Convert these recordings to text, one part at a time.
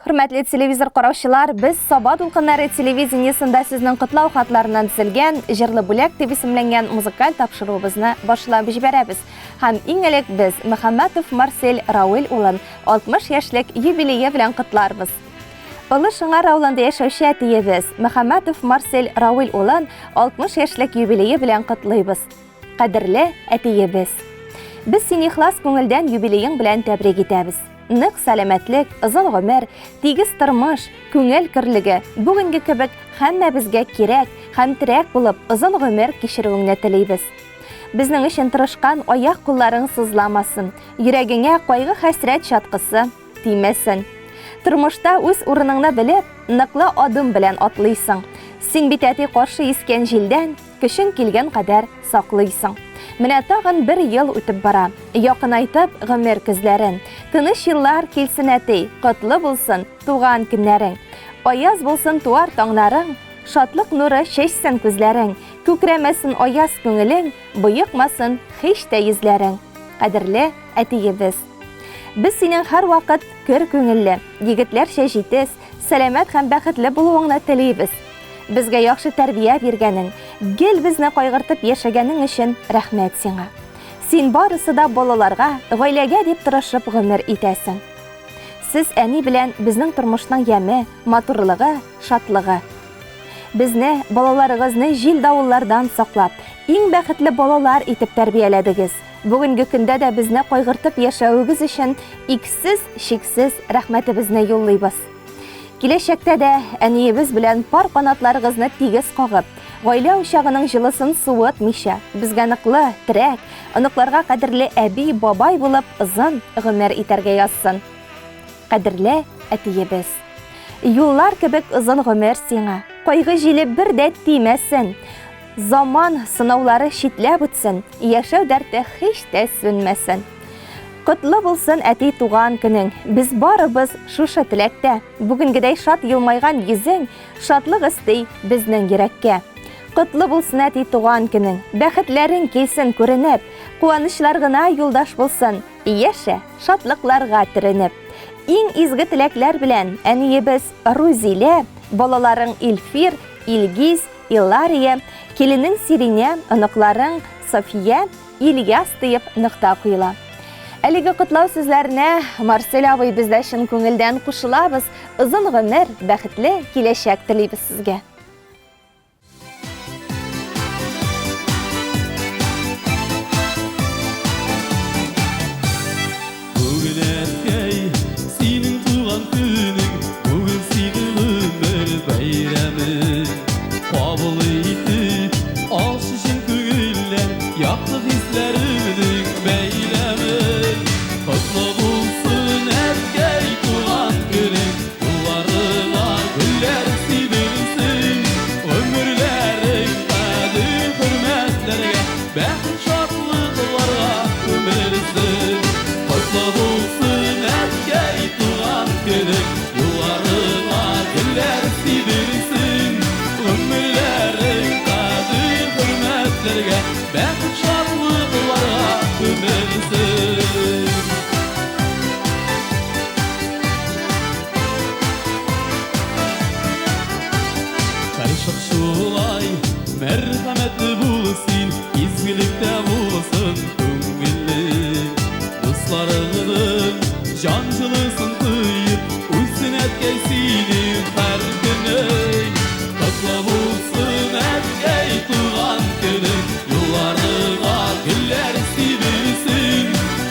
Хөрмәтле телевизор караучылар, без Саба дулкыннары телевидениесендә сезнең котлау хатларыннан төзелгән Җырлы бүләк дип исемләнгән музыкаль тапшыруыбызны башлап җибәрәбез. Һәм иң элек без Мөхәммәтов Марсель Рауил улын 60 яшьлек юбилее белән котларбыз. Олы Шыңар авылында яшәүче әтиебез Мөхәммәтов Марсель Рауил улын 60 яшьлек юбилее белән котлыйбыз. Кадерле әтиебез! Без сине ихлас күңелдән юбилеең белән тәбрик итәбез. Нык сәламәтлек, озын гомер, тигез тормыш, күңел көрлеге, бүгенге кебек һәммәбезгә кирәк һәм терәк булып озын гомер кичерүеңне телибез. Безнең өчен тырышкан аяк-кулларың сызламасын, йөрәгеңә кайгы-хәсрәт чаткысы тимәсен. Тормышта үз урыныңны белеп, ныклы адым белән атлыйсың. Син бит әти каршы искән җилдән, Көчең килгән кадәр саклыйсың. Менә тагын бер ел үтеп бара. Якынайтып гомер көзләрен. Тыныч еллар килсен, әти, котлы булсын туган көннәрең. Аяз булсын туар таңнарың, шатлык нуры чәчсен күзләрең. Күкрәмәсен аяз күңелең, боекмасын һич тә йөзләрең. Кадерле әтиебез! Без синең һәрвакыт көр күңелле, егетләрчә җитез, сәламәт һәм бәхетле булуыңны телибез. Безгә яхшы тәрбия биргәнең, гел безне кайгыртып яшәгәнең өчен рәхмәт сиңа. Син барысы да балаларга, гаиләгә дип тырышып гомер итәсең. Сез әни белән безнең тормышның яме, матурлыгы, шатлыгы. Безне, балаларыгызны җил-давыллардан саклап, иң бәхетле балалар итеп тәрбияләдегез. Бүгенге көндә дә безне кайгыртып яшәвегез өчен иксез-чиксез рәхмәтебезне юллыйбыз. Киләчәктә дә әниебез белән пар канатларыгызны тигез кагып, гаилә учагының җылысын суытмыйча, безгә ныклы терәк, оныкларга кадерле әби, бабай булып озын гомер итәргә язсын. Кадерле әтиебез! Юллар кебек озын гомер сиңа, кайгы җиле бер дә тимәсен, заман сынаулары читләп үтсен, яшәү дәрте һич тә сүнмәсен. Котлы булсын, әти, туган көнең! Без барыбыз шушы теләктә. Бүгенгедәй шат елмайган йөзең шатлык өсти безнең йөрәккә. Котлы булсын, әти, туган көнең! Бәхетләрең килсен күренеп, куанычлар гына юлдаш булсын, яшә, шатлыкларга төренеп. Иң изге теләкләр белән әниебез Рузилә, балаларың Илфир, Илгиз, Илария, киленең Сиринә, оныкларың София, Ильяс диеп нокта куела. Әлеге котлау сүзләренә Марсель абый без дә чын күңелдән кушылабыз. Озын гомер, бәхетле киләчәк телибез сезгә. Бүген әткәй, синең туган көнең, бүген синең гомер бәйрәмең. Кабул итеп, алчы чын күңелдән, якты хисләремнең бәйләмен. Котлы булсын, әткәй, туган көнең, юлларыңа гөлләр сибелсен. Гомерләрең кадер-хөрмәтләргә, бәхет-шатлыкларга күмелсен. Котлы булсын, әткәй, туган көнең, юлларыңа гөлләр сибелсен. Гомерләрең кадер-хөрмәтләргә, бәхет-шатлыкларга күмелсен. Һәрчак шулай мәрхәмәтле бул син, изгелектә булсын күңелең. Дусларыңның җан җылысын тоеп, үссен әткәй синең һәр көнең. Котлы булсын, әткәй, туган көнең, юлларыңа гөлләр сибелсен.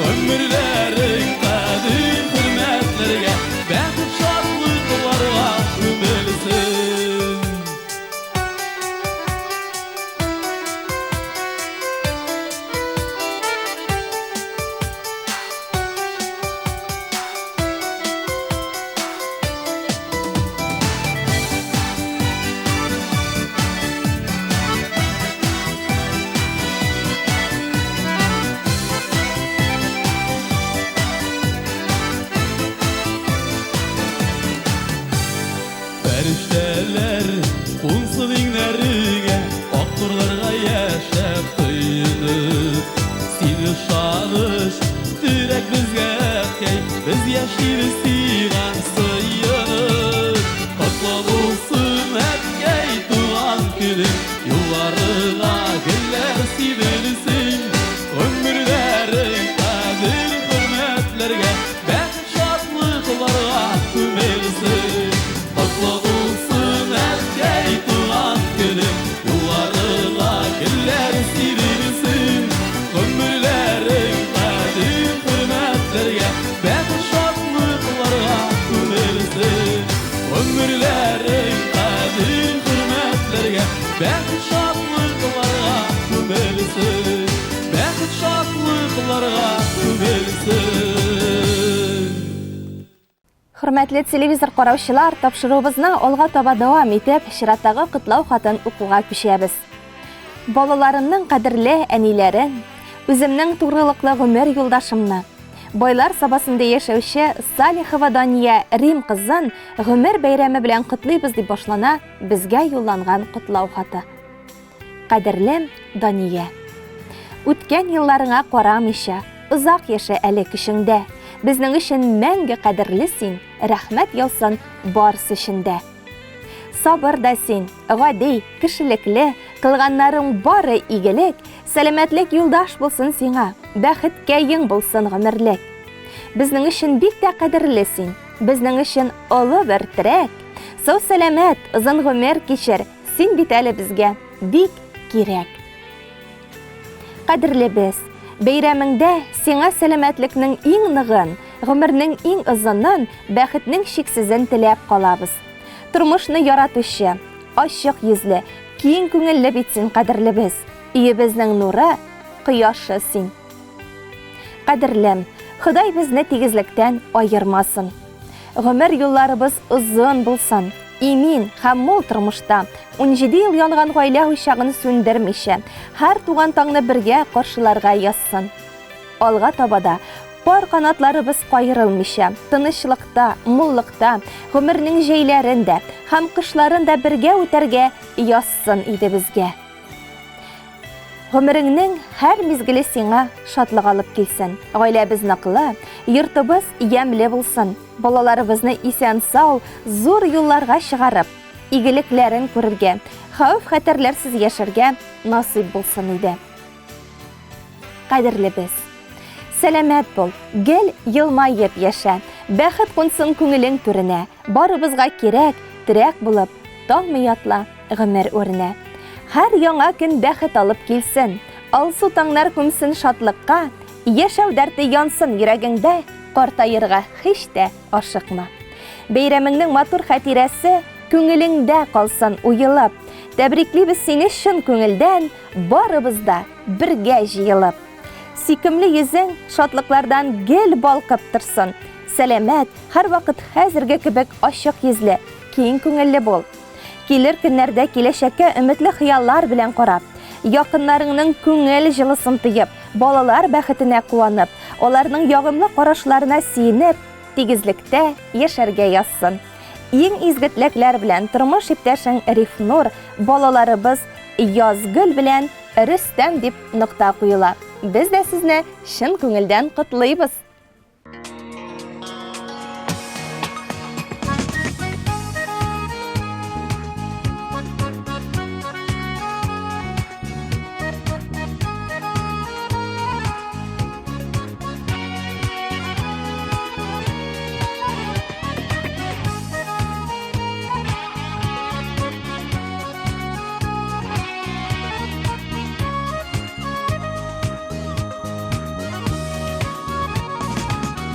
Гомерләрең кадер-хөрмәтләргә, бәхет-шатлыкларга күмелсен. Фәрештәләр кунсын иңнәреңә, ак нурларга яшәп коенып. Син ышаныч, терәк безгә, әткәй, без яшибез сиңа сыенып. Хөрмәтле телевизор караучылар, тапшыруыбызны алга таба дәвам итеп, чираттагы котлау хатын укуга күчәбез. Балаларымның кадерле әниләрен, үземнең турылыклы гомер юлдашымны, Байлар Сабасында яшәүче Салихова Дания Рим кызын гомер бәйрәме белән котлыйбыз дип башлана безгә юлланган котлау хаты. Кадерлем Дания. Үткән елларыңа карамыйча, озак яшә әле көчеңдә. Безнең өчен мәңге кадерле син, рәхмәт яусын барсы өчен дә. Сабыр да син, гади, кешелекле, кылганнарың бары игелек, сәламәтлек юлдаш булсын сиңа, бәхеткә ең булсын гомерлек. Безнең өчен бик тә кадерле син, безнең өчен олы бер терәк. Сау сәламәт, озын гомер кичер, син бит әле безгә бик кирәк. Кадерлебез, бәйрәмеңдә сиңа сәламәтлекнең иң ныгын, гомернең иң озынын, бәхетнең чиксезен теләп калабыз. Тормышны яратучы, ачык йөзле, киң күңелле бит син, кадерлебез. Өебезнең нуры, кояшы син. Кадерлем, Ходай безне тигезлектән аермасын. Гомер юлларыбыз озын булсын. Имин һәм мул тормышта 17 ел янган гаилә учагын сүндермичә, һәр туган таңны бергә каршыларга язсын. Алга таба да пар канатларыбыз каерылмыйча, тынычлыкта, муллыкта, гомернең җәйләрен дә һәм кышларын да бергә үтәргә язсын иде безгә. Гомереңнең һәр мизгеле сиңа шатлык алып килсен. Гаиләбез ныклы, йортыбыз ямьле булсын. Балаларыбызны исән-сау, зур юлларга чыгарып, игелекләрен күрергә, хәвеф-хәтәрләрсез яшәргә насыйп булсын иде. Кадерлебез! Сәламәт бул, гел елмаеп яшә. Бәхет кунсын күңелең түренә. Барыбызга кирәк, терәк булып, талмый атла гомер үренә. Һәр яңа көн бәхет алып килсен, алсу таңнар күмсен шатлыкка, яшәү дәрте янсын йөрәгеңдә, картаерга һич тә ашыкма. Бәйрәмеңнең матур хатирәсе күңелеңдә калсын уелып. Тәбриклибез сине чын күңелдән, барыбыз да бергә җыелып. Сөйкемле йөзең шатлыклардан гел балкып торсын. Сәламәт, һәрвакыт хәзерге кебек ачык йөзле, киң күңелле бул. Килер көннәрдә киләчәккә өметле хыяллар белән карап, якыннарыңның күңел җылысын тоеп, балалар бәхетенә куанып, аларның ягымлы карашларына сөенеп, тигезлектә яшәргә язсын. Иң изге теләкләр белән тормыш иптәшең Рифнур, балаларыбыз Язгөл белән Рөстәм дип нокта куела. Без дә сезне чын күңелдән котлыйбыз!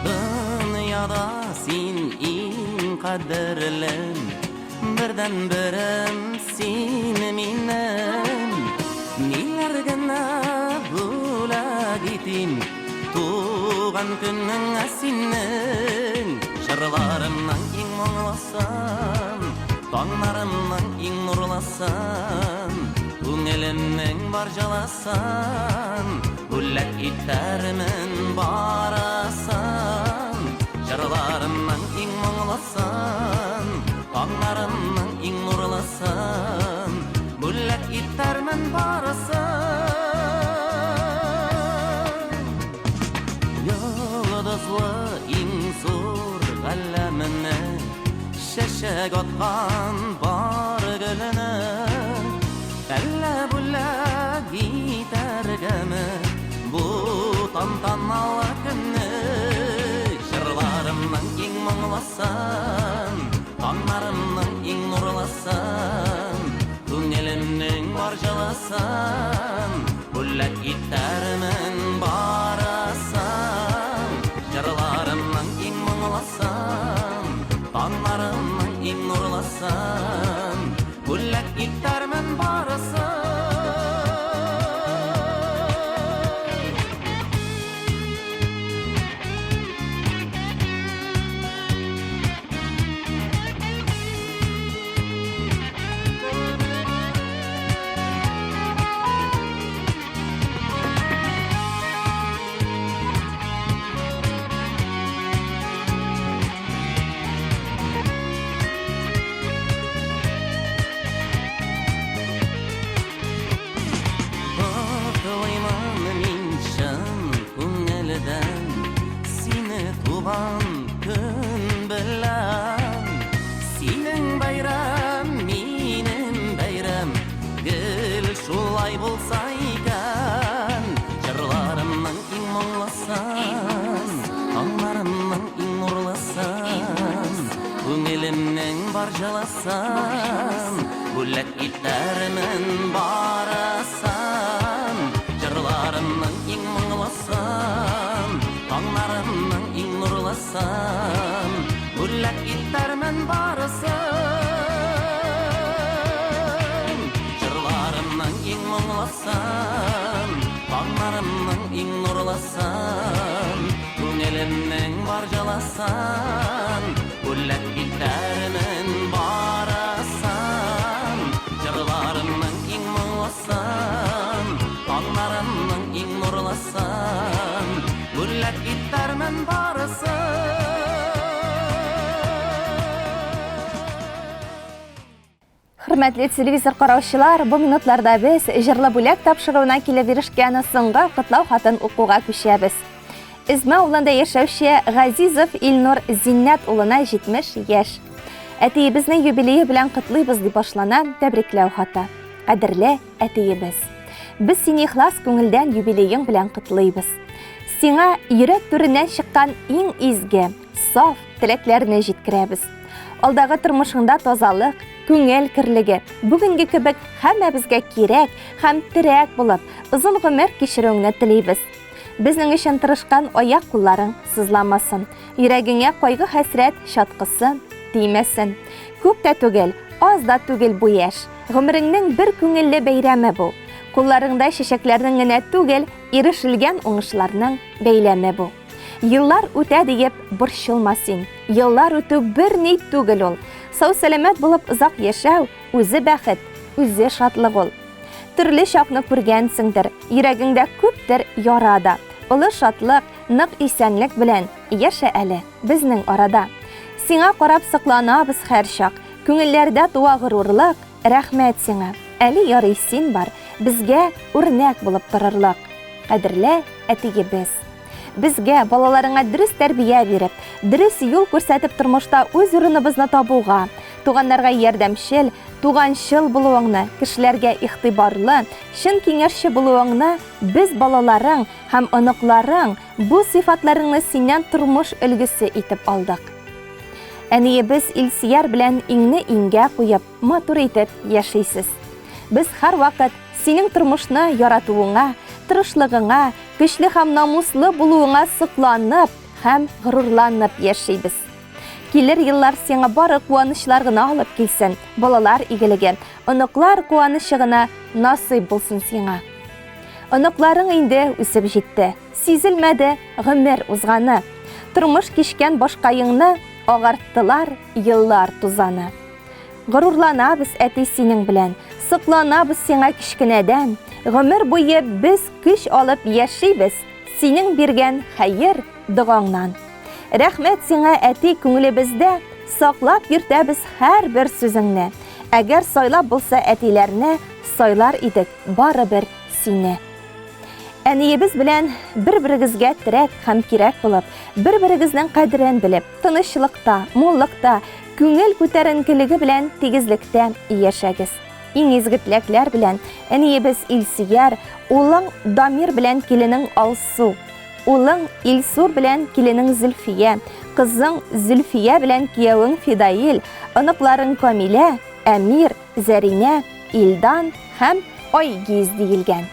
Дөньяда син иң кадерлем, бердәнберем син минем. Ниләр генә бүләк итим, туган көнеңә синең. Җырларымның иң моңлысын, таңнарымның иң нурлысын, күңелемнең бар җылысын бүләк итәрмен барысын. Җырларымның иң моңлысын, таңнарымның иң нурлысын бүләк итәрмен барысын. Йолдызлы иң зур галәмне, чәчәк аткан бар гөлене әллә бүләк итәргәме бу тантаналы көнне? Җырларымның иң моңлысын, таңнарымның иң нурлысын, күңелемнең бар җылысын бүләк итәрмен барысын. Җырларымның иң моңлысын, таңнарымның иң нурлысын бүләк итәрмен барысын. бар җылысын Бүләк итәрмен барысын Җырларымның иң моңлысын Таңнарымның иң нурлысын Бүләк итәрмен барысын Җырларымның иң моңлысын Таңнарымның иң нурлысын Күңелемнең бар җылысын Бүләк итәрмен барысын Җырларымның иң моңлысын Таңнарымның иң нурлысын Бүләк итәрмен барысын. Хөрмәтле телевизор караучылар, бу минутларда без Җырлы бүләк тапшыруына килеп ирешкән соңгы котлау хатын укуга күчәбез. Эзмә авылында яшәүче Газизов Илнур Зиннәт улына 70 яшь. Әтиебезнең юбилее белән котлыйбыз дип башлана тәбрикләү хаты. Кадерле әтиебез! Без сине ихлас күңелдән юбилеең белән котлыйбыз. Сиңа йөрәк түреннән чыккан иң изге, саф теләкләрне җиткерәбез. Алдагы тормышыңда тазалык, күңел керлеге, бүгенге кебек һәммәбезгә кирәк һәм терәк булып, озын гомер кичерүеңне телибез. Безнең өчен тырышкан аяк-кулларың сызламасын, йөрәгеңә кайгы-хәсрәт чаткысы тимәсен. Күп тә түгел, аз да түгел бу яшь. Гомереңнең бер күңелле бәйрәме бу. Кулларыңда чәчәкләрнең генә түгел, ирешелгән уңышларның бәйләме бу. Еллар үтә диеп борчылма син. Еллар үтү берни түгел ул. Сау-сәламәт булып озак яшәү, үзе бәхет, үзе шатлык ул. Төрле чакны күргәнсеңдер, йөрәгеңдә күптер яра да. Олы шатлык, нык исәнлек белән яшә әле безнең арада. Сиңа карап сокланабыз һәрчак, күңелләрдә туа горурлык, рәхмәт сиңа, әле ярый син бар, безгә үрнәк булып торырлык. Кадерле әтиебез! Безгә, балаларыңа дөрес тәрбия биреп, дөрес юл күрсәтеп тормышта үз урыныбызны табуга, туганнарга ярдәмчел, туганчыл булуыңны, кешеләргә игътибарлы, чын киңәшче булуыңны без балаларың һәм оныкларың бу сыйфатларыңны синнән тормыш өлгесе итеп алдык. Әниебез Илсияр белән иңне иңгә куеп, матур итеп яшисез. Без һәрвакыт синең тормышны яратуыңа, тырышлыгыңа, көчле һәм намуслы булуыңа сокланып һәм горурланып яшибез. Килер еллар сиңа бары куанычлар гына алып килсен, балалар игелеге, оныклар куанычы гына насыйп булсын сиңа. Оныкларың инде үсеп җитте, сизелмәде гомер узганы. Тормыш кичкән башкаеңны агарттылар еллар тузаны. Горурланабыз, әти, синең белән, Сокланабыз сиңа кечкенәдән. Гомер буе без көч алып яшибез Синең биргән хәер догаңнан. Рәхмәт сиңа, әти, күңелебездә Саклап йөртәбез һәрбер сүзеңне. Әгәр сайлап булса әтиләрне, Сайлар идек барыбер сине. Әниебез белән бер-берегезгә терәк һәм кирәк булып, бер-берегезнең кадерен белеп, тынычлыкта, муллыкта, күңел күтәренкелеге белән тигезлектә яшәгез. Иң изге теләкләр белән әниебез Илсөяр, улың Дамир белән киленең Алсу, улың Илсур белән киленең Зөлфия, кызың Зөлфия белән киявең Фидаил, оныкларың Камилә, Әмир, Зәринә, Илдан һәм Айгиз диелгән.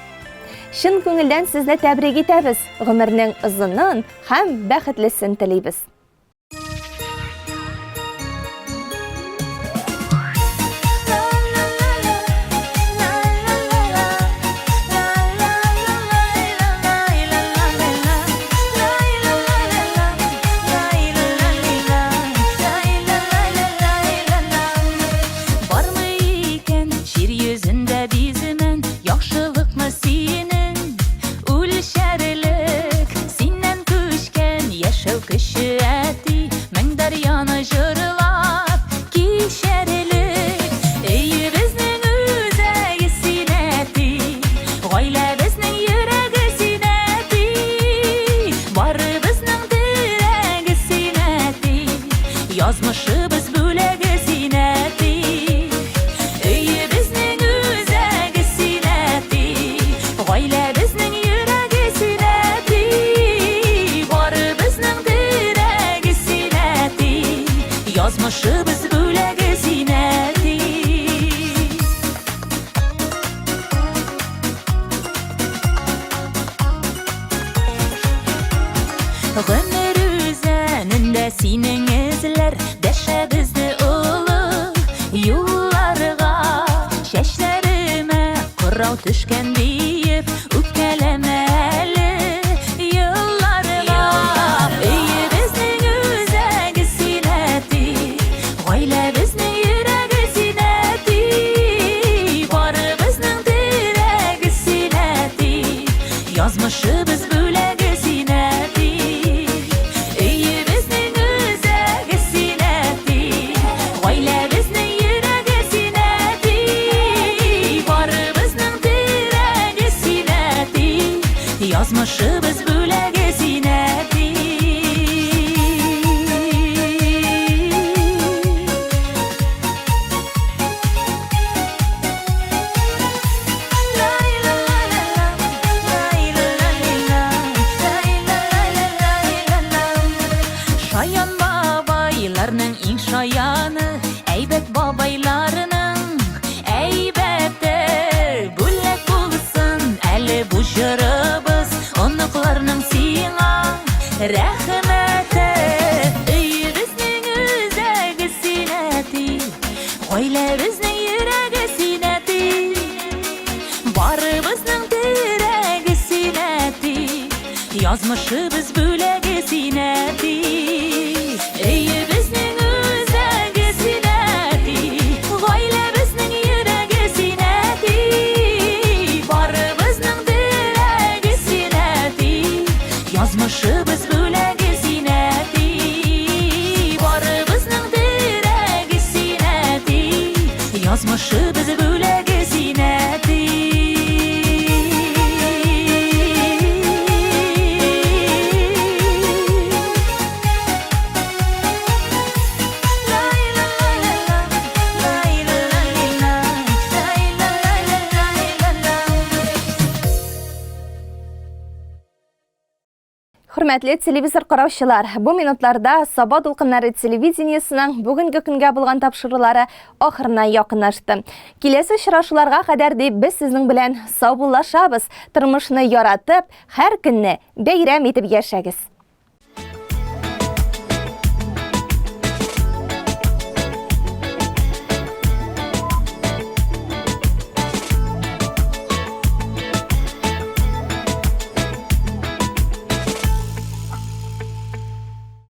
Чын күңелдән сезне тәбрик итәбез, гомернең озынын һәм бәхетлесен телибез. Бармы икән җир йөзендә биземен Яхшылыкмы синең үлчәрлек Синнән күчкән яшәү көче әти Мең дәрьяны җырлап кичәрлек Өебезнең үзәге син әти Гаиләбезнең йөрәге син әти Барыбызның терәге син әти Язмышыбыз бүләге син, әти. Өебезнең үзәге син, әти. Гаиләбезнең йөрәге син, әти. Барыбызның терәге син, әти. Язмышыбыз бүләге. Дәшә безне олы юлларга. Чәчләремә кырау төшкән диеп, Үпкәләмә әле елларга. Өебезнең үзәге син, әти, Гаиләбезнең йөрәге син, әти. Барыбызның терәге син, әти, Язмышыбыз бүләге син, әти. Өебезнең үзәге син, әти, Гаиләбезнең йөрәге син, әти. Барыбызның терәге син, әти, Язмышыбыз бүләге син, әти. Шаян бабайларның иң шаяны, әйбәт бабайларның әйбәте. Бүләк булсын әле бу җырыбыз, оныкларның сиңа рәхмәте. Өебезнең үзәге син, әти, Гаиләбезнең йөрәге син, әти. Барыбызның терәге син, әти. Язмышыбыз бүләге син, әти. Өебезнең үзәге син, әти. Гаиләбезнең йөрәге син, әти. Барыбызның терәге син, әти. Язмышыбыз бүләге син, әти. Барыбызның терәге син, әти. Язмышыбыз бүләге син, әти. Хөрмәтле телевизор караучылар, бу минутларда Саба дулкыннары телевидениесының бүгенге көнгә булган тапшырулары ахырына якынлашты. Киләсе очрашуларга кадәр дип без сезнең белән саубуллашабыз. Тормышны яратып, һәр көнне бәйрәм итеп яшәгез.